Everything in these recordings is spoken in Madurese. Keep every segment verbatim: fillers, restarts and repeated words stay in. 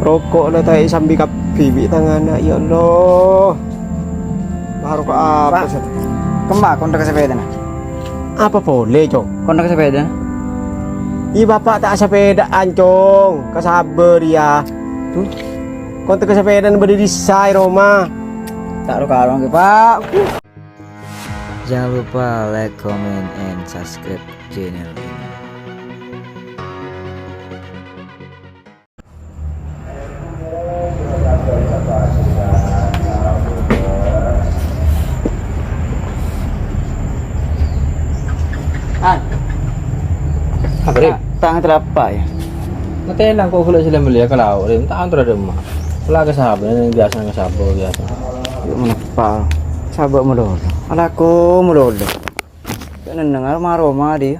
Roko' la ta' èsambi kabbhi bi' tang ana', ya Allah. Lah roko' apa, Pak? Sèt? Kemma kontak sepedana? Apa polè, Cong? Kontak sepedana? Iyâ, Bapa' ta' asapèdaan, Cong. Kasabâr, yâ. Duh. Kontak sepedana bâdâ è dissa, è roma. Ta' ro-karo ngghi, Pak. Jangan lupa like, comment, and subscribe channel ini. An. Apa, Rim? Ta', ta' ngatèla apa, yâ? Ngatèla engko' ghellâ' sè la mellèya ka lao', Rim. Ta' antor dâ' emma. La ka sabâ, biyasa ka sabâ, biyasa. Yâ, menapa? Sabâ malolo. Alako malolo. Neng-neng, aro ma-roma, Di.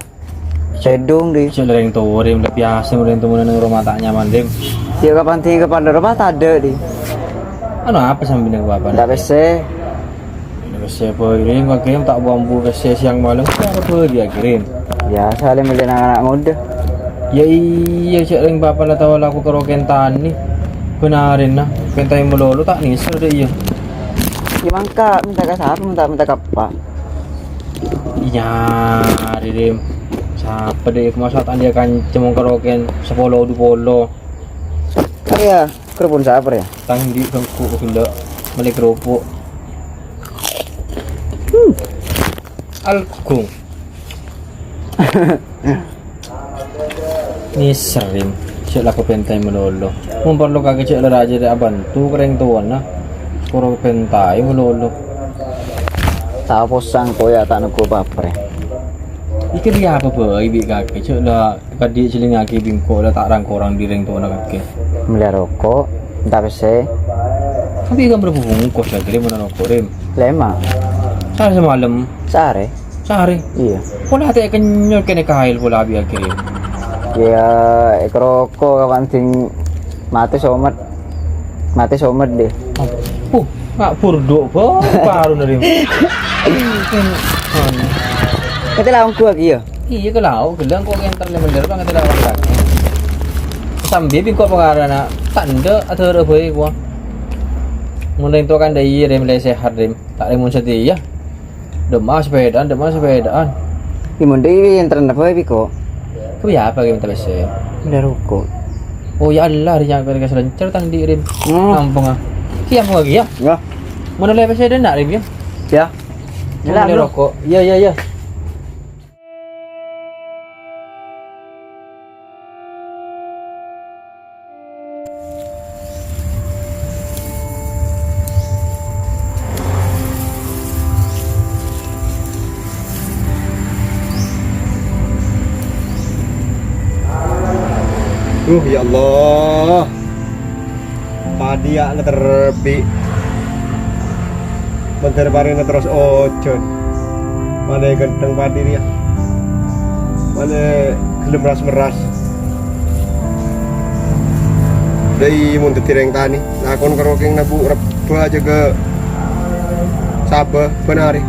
Sèdhung, Di. Cè' orèng towa, Rim, la biyasa orèng towa neng roma ta' nyaman, Rim. Yâ, kapan tinggal kapan roma tadâ', Di. Anu apa sambi neng bapa? Ndak pèssè. Neng pèssè bhâi, Rim, kakè ta' bu-ambu pèssè sèyang malem, apa bhâi dia kirim? Biyasa lè mellè nang ana' ngodâ. Yâ iyâ, cè' orèng bapa la tao alako karo kèntani. Bhânarèna, kèntani malolo ta' nèser dâ' iyâ. Yâ mangka, mènta ka sapa, mènta, mènta ka eppa'. Iyâ, Rim. Sapa dâ' iyâ, masa ta' andiyâ kanca mongkar rokèn sapolo du polo. Iyâ, kerupuk sapa, Rim? Tang di' sengko' gella' mellè kerupuk. Hmm. Algung. Nèser, Rim. Cè' la kapèntaè malolo. Mon parlo kakè cè' la rajâ rè abhânto ka rèng towana. Koro pèntaè malolo. Ta' posang koya ta' neggu' apa-apa, Rim. Iki rèya apa bhâi bi' kakè, cè' la kadhi' jhâlingngaghi bi' engko' la ta' rang-korang dâri rèng towana kakè. Mellè roko', enta' pèssè. Tapi kan berapa bungkus lagi, Rim, mon roko', Rim? Lèma'. Sarè samalem. Sarè. Sarè? Iyâ. Pola ta' kènyot kènè kaèl pola bi' akhir, Rim. Iyâ, èkaroko' kapan sèng matè somet. Matè somet, deh. Oh, nga' burdu', bo, baru nari. Kata lawan gua, Ki, ya? Iyâ, ka lao', ghellâ' engko' ngènter lè-mellèr, bang, kata lawan lagi. Sambi bi' engko' pakarana, tandhâ adhârâ bhâi, gua. Mon rèng towa kan dâ' iyâ, Rim, lè sehat, Rim. Ta' rèng mon satèya. Dâ' emma sepèdaan, dâ' emma sepèdaan. Iyâ, mon dâ' iyâ, ènterrana bhâi bi' engko'. Kèya apa kèya mènta pèssè? Mènta roko'. Oh, ya Allah, rèya kèya salencer tang dhi', Rim. Hmm. Ampon, ah. Ki ampon lagi, ya? Ya. Mon ollè pèssè dâ' enna', Rim, ya? Ya. Mon ollè roko'. Iya, iya, iya. Duh, ya Allah. Padhi ya' ngeterbi. Mènter parèna terros ojhân. Malè ghânteng padhi rèya. Malè ghellem ras-merras. Dâi mon dhâddhi rèng tanè, lakon karo kèng nabu' rebbhâ jâgâ sabâ bân arè.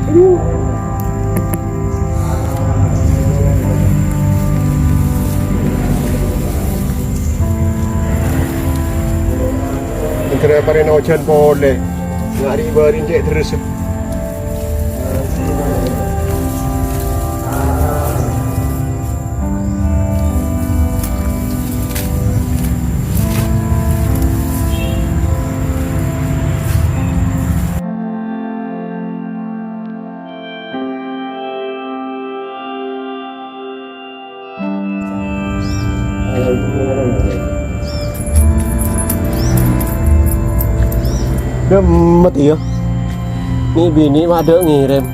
Mènter parèna ojhân polè. Nga' ri'-bâri' cè' dherres. Dâmmet, iyâ. Nè'-binè' ma' dâ' ngèrèm.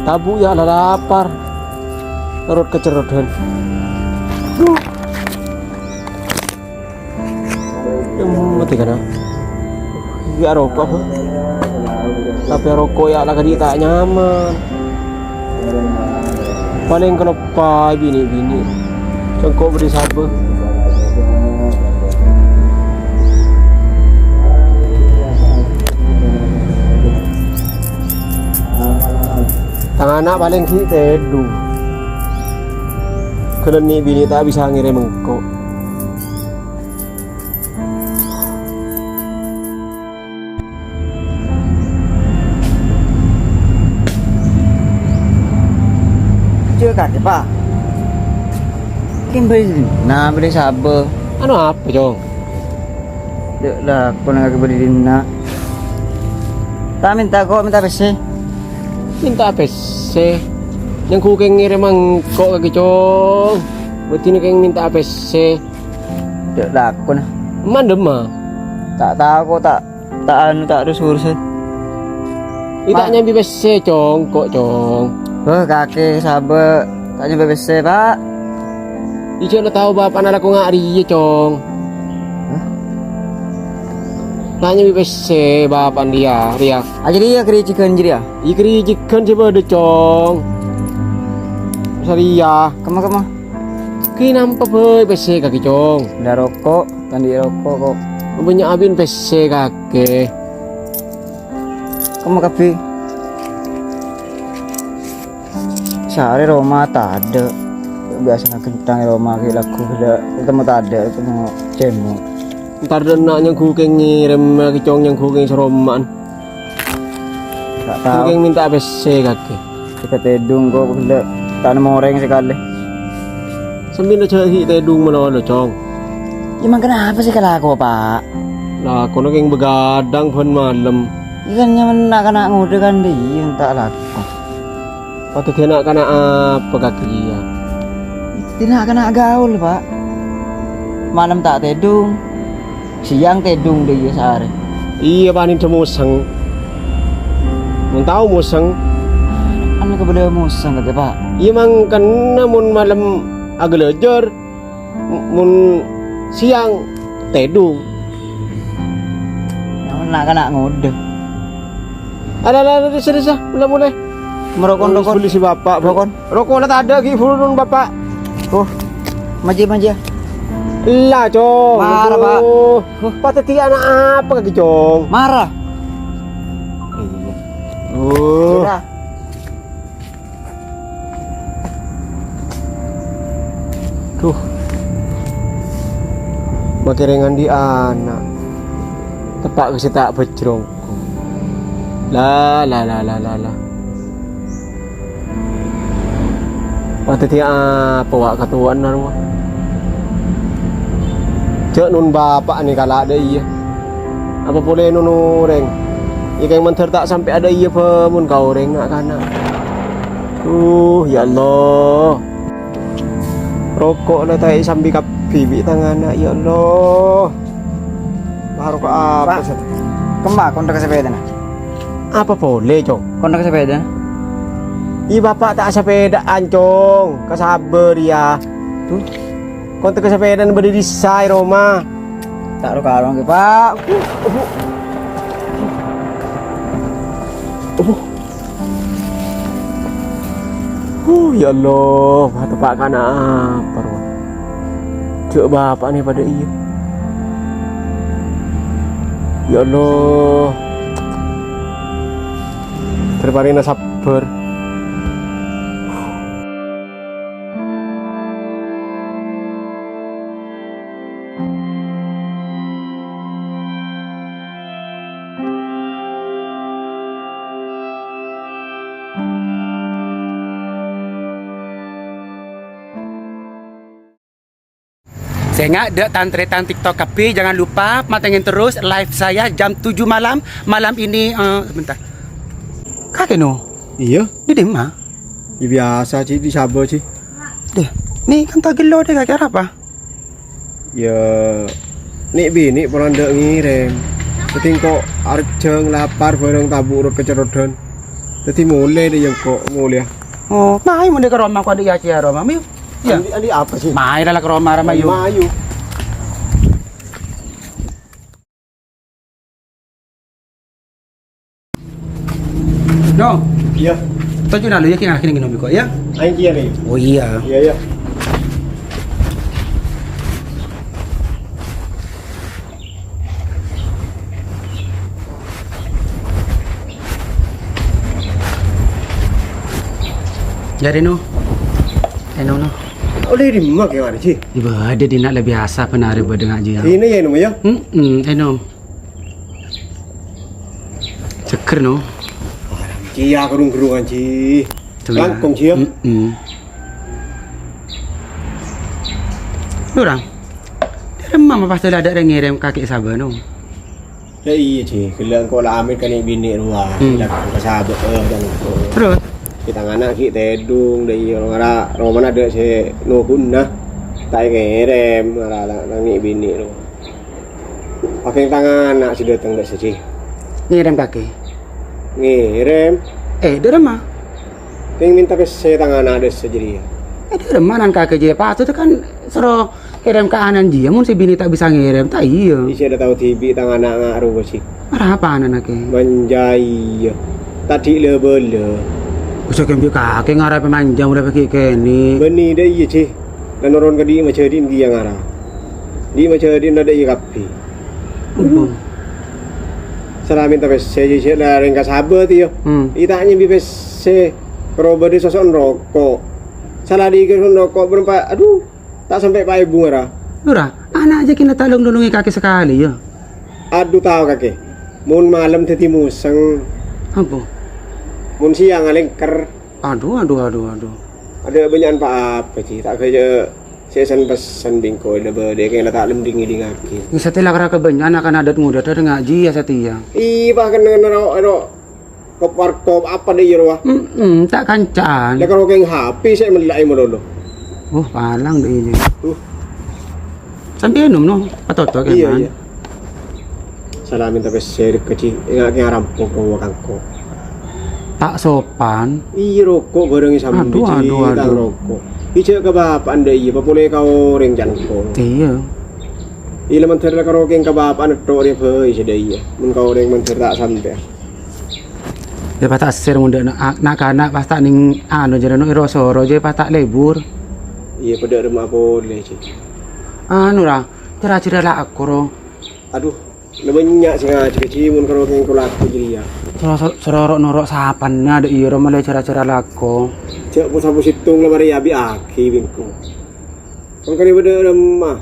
Tabu' ya' la lapar. Perut kecerrodan. Duh. Yang mati kana. Iyâ roko', Bang. Tapè roko' ya' la kadhi' ta' nyaman. Palèng kaloppaè binè-binè. Sèngko' bâdâ sabâ. Tang ana' palèng ghi' tèdung. Ghâlâ nè'-binè ta' bisa ngèrèm engko'. Kakè, Pa'. Kèng bâdâ dinna' bâdâ sabâ. Anu apa, Cong? Dâ' lakona kakè bâdâ dinna'. Ta' mènta ko', mènta pèssè. Mènta pèssè? Nyangghuna kèng ngèrèm engko' kakè, Cong. Bâdina kèng mènta pèssè. Dâ' lakona. Mandem, Ma? Ta' tao ko', ta', ta' anu, ta' rus-urusan. Iyâ, ta' Ma- nyambi pèssè, Cong, ko', Cong. Bâh, kakè sabâ, ta' nyambi pèssè, Pa'. Iyâ, jhâ' la tao bapa'na lako nga' rèya, Cong. Hah? Ta' nyambi pèssè bapa'na rèya, rèya. Ah, jârèya kerèjhigân jârèya? Iyâ, kerèjhigân sè bâdâ, Cong. Sarèya. Kemma, kemma? Kèng nampa bhâi pèssè kakè, Cong. Bellâ roko', ta' andi' roko', ko'. Bânnya' abin pèssè kakè. Kemma kabbhi. Saarè roma tadâ'. Biyasana ghentang è roma ghi' lagghu bellâ, temmo tadâ', temmo cèmo. Entar dâ' enna' nyangghuna kèng ngèrèm kakè, Cong, nyangghuna kèng saroma'an. Ta' tao. Kèng mènta pèssè kakè. Sè tèdung ko' bellâ, ta' nemmo orèng sakalè. Sampèyan jhâ' ghi' tèdung malolo, Cong. Iyâ, mangkana apa sè èkalako, Pa'? Lakona kèng bhâghadhâng bân malem. Iyâ, kan nyamana na'-kana' ngodâ kan dâ' iyâ ta' lako. Padâ dhâddhi na'-kana' apa kakè iyâ? Dhâddhi na'-kana' gaul, Pa'. Malem ta' tèdung. Sèyang tèdung dâ' iyâ saarè. Iyâ, panèndhâ mosèng. Mon tao mosèng. Anu kabâlâ mosèng kakè, Pa'. Iyâ, mangkana mon malem aghâlâjâr, m-, mon sèyang tèdung. Nyamana na'-kana' ngodâ. Ala, ala, ala, dissa, dissa, mula, mula. Merokon, rokon. Bâli sè bapa', rokon. Roko' la tadâ' ghi' burun, Bapa'. Oh, maji, maji. Ella, Cong. Mara, Pa'. Aduh. Huh. Padâ dhâddhi ana' apa kakè, Cong? Mara. Iya. Oh. Sudah. Duh. Makèrè nganḍi' ana'. Teppa' ka sè ta' bhâjrong. La, la, la, la, la, la. Wah, dhâddhi apa wa' katowana rowa? Jhâ' non bapa' nè kala' dâ' iyâ. Apa polè non orèng? Iyâ kèng mandhâr ta' sampè' adâ' iyâ bâ mon ka orèng na'-kana'. Duh, ya Allah. Roko' la ta' èsambi kabbhi bi' tang ana', ya Allah. Wah, roko' apa, Pak? Sèt? Kemma kontak sepedana? Apa polè, Cong? Kontak sepedana? Iyâ, Bapa' ta' sapèdaan, Cong. Kasabâr, yâ. Duh. Kontak sepedana bâdâ è dissa, è roma. Ta' ro-karo ngghi, Pak. Huh, ya Allah, wah, teppa' kana' apa, rowa? Jhâ' bapa' nè padâ iyâ. Ya Allah. Ter parèngana sabbhâr. Sènga' dâ' tan-tarètan TikTok kabbhi, jangan lupa pantengin terus live saya jam tujuh malam, malam ini, eh, sebentar. Kakè, no? Iyâ. Dâ' dimma? Iyâ, biyasa, Ji, dâ' sabâ, Ji. Deh, nè kan ta' ghellu dâ' kakè arapa? Iyâ, nè' binè' polana dâ' ngèrèm. Dhâddhi engko' arjhâng, lapar, bhârâng tabu' rot kacerrodan. Dhâddhi molè dâ' iyâ engko' molèya. Oh, mayu mon dâ' ka roma, ko' dâ' iyâ, Ji, roma, mayu. Iyâ. Andi', andi' apa, Ji? Mayu la ka roma, roma, yu. Mayu. No. Iyâ. Toju' nalu yâ, kèng akhirnya nginum kok yâ. Ayo, Ji, nih. Oh iyâ. Iyâ, iyâ. Jârèya, no. Eh, no, no. Ollè dimma kèya, Ji? Iyâ, bâdâ dinna' la biyasa bân arè bâdâ nga' jiyâ. Sini yâ, no, yâ? Hmm, hmm, eh, no. Seger, no. Iyâ, gerrung-gerrungan, Ji. Langkong, Ji, yâ? Mm-mm. Ora. Dâremma ma' pas la adâ' rèng ngèrèm kakè sabâ, no? Yâ iyâ, Ji. Ghellâ' engko' la amèt ka nè' binè' rowa. Hmm. Dak ka sabâ, eh, dan engko'. Terros? Kita ngana' ghi' tèdung, dâ' iyâ, ngara romana adâ' sè nobuna. Ta' èngèrèm, ngara ta', ta' nè' binè' rowa. Pakèng tang ana' sè dâteng dâ' sè, Ji. Ngèrèm kakè? Ngèrèm. Eh, dâremma? Kèng mènta pèssè tang ana' dâ' sè jârèya. Eh, dâremma nan kakè jiyâ? Patut kan soro ngèrèm ka ana'na jiyâ, mon sè binè' ta' bisa ngèrèm, ta' iyâ? Iyâ, sè la tao dhibi' tang ana' nga' rowa, Ji. Arapa ana'na, Kè? Manja iyâ. Ta' dhi' la-bâlâ. Osa kèmbi kakè ngarapè manja, mula paghi' kènè'. Bânnè dâ' iyâ, Ji. La noron ka dhi' majâdhi'na kèya ngara. Dhi' majâdhi'na dâ' iyâ kabbhi. Ampon. Sala mènta pèssè, Ji, sè la rèng ka sabâ, yâ. Hmm. Iyâ ta' nyambi pèssè. Karo bâdâ soso'na roko'. Sala dhi' soso'na roko' bârâmpa, adhu. Ta' sampè' pa èbu ngara. Lora, ana' jiyâ kèng ta' long-nolongè kakè sakalè, yâ? Adhu, tao kakè. Mon malem dhâddhi mosèng. Apa? Mon sèyang alèngker. Adhu, adhu, adhu, adhu. Adâ' bânnya'an pa-apa, Ji. Ta' ghâjâ sè sen-pessen bengko la bâdâ kèng la ta' lem-, dingngaghi. Satèya la kara kabânnya'an na'-kana' adât ngodâ dâ' ngajhi, yâ, satèya. Iyâ, pa kennengngan ro-, ro-, Kop-warkop apa dâ' iyâ rowa? Mm-mm, ta' kanca'an. La karo kèng H P sè mella'è malolo. Oh, palang dâ' iyâ. Duh. Sampè' ènom, no? Patoto, iyâ, kèman. Iyâ. Sala mènta pèssè rèka, Ji. Enga' kèng arampok rowa ka engko'. Ta' sopan. Iyâ, roko' bhârengngè sambi, adhu, Ji, adhu, tang adhu. Roko'. Ijhâ' ka bapa'na dâ' iyâ, papolè ka orèng can engko'. Iyâ. Iyâ, la mandhâr la karo kèng ka bapa'na tho' rèya bhâi sè dâ' iyâ. Mon ka orèng mandhâr ta' sampèyan. Yâ, pas ta' sèr mon dâ' na', na'-kana' pas ta' nèng anu jârèya no èro-soro jâ pas ta' lebur. Iyâ, padâ remma polè, Ji. Anu, ra, jârèya-jârèya la akoro. Adhu, la bânnya' sè ngajhâk, Ji, mon karo kèng kolaku jârèya. Soro-, soro-, soro noro' sapana dâ' iyâ ro malè jârèya-jârèya lako. Jhâ' posa-posettong la marè abi'aghi bengko. Mangkana padâ remma.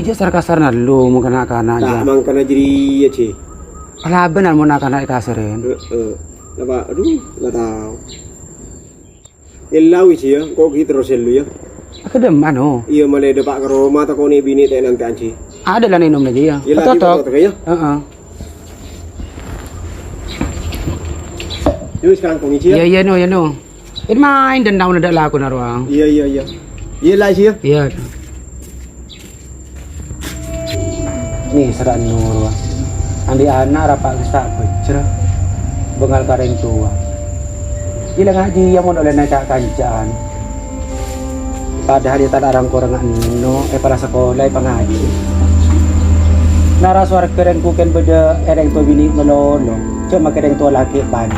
Ijhâ' sar-kasar nallo mangkana kana', ta' jâ. Mangkana jârèya, Ji. Kalabân mon na'-kana' èkasarè. Heeh. Napa? Adhu, la tao. Ella wi, Ji, yâ. Engko' ghi' terros ellu, yâ. Aghâdhâm, anu. Iyâ, malè dâpa' ka roma, tako' nè' binè' ta' ènantè'an, Ji. Adâ' la nènom lagi, yâ. Iyâ, la, patoto. Patoto, yâ. Heeh. Yâ wis, kalangkong, Ji, yâ. Iyâ, iyâ, no, iyâ, no. Èn maèn dendam dâ' lakona rowa. Iyâ, iyâ, iyâ. Iyâ, la, Ji, yâ. Iyâ. Nè, sèra'an rowa. Andi' ana' rapa' ghâsta' bhâjjhrâ. Bângal ka rèng towa. Iyâ, la ngajhi iyâ mon ollèna ca'-kanca'an. Padahal iyâ tadâ' rang-korang enno', èpala sakola, èpangajhi. Nara sowarghâ rèng bhukèn bâdâ è rèng towa binè' malolo, jhâ' makè rèng towa lakè' padâ.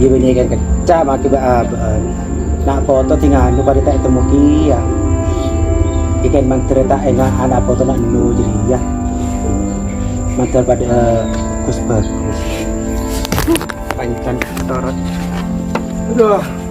Iyâ binè' kèng kècca' makè bâ'-abâ'ân. Na' poto dingngana padâ ta' ètemmo kèya. Iyâ kèng mandhâr ta' enga' ana' poto na' enno' jârèya. Mandhâr padâ ghus-bhâghus. Pancèn torot. Aduh.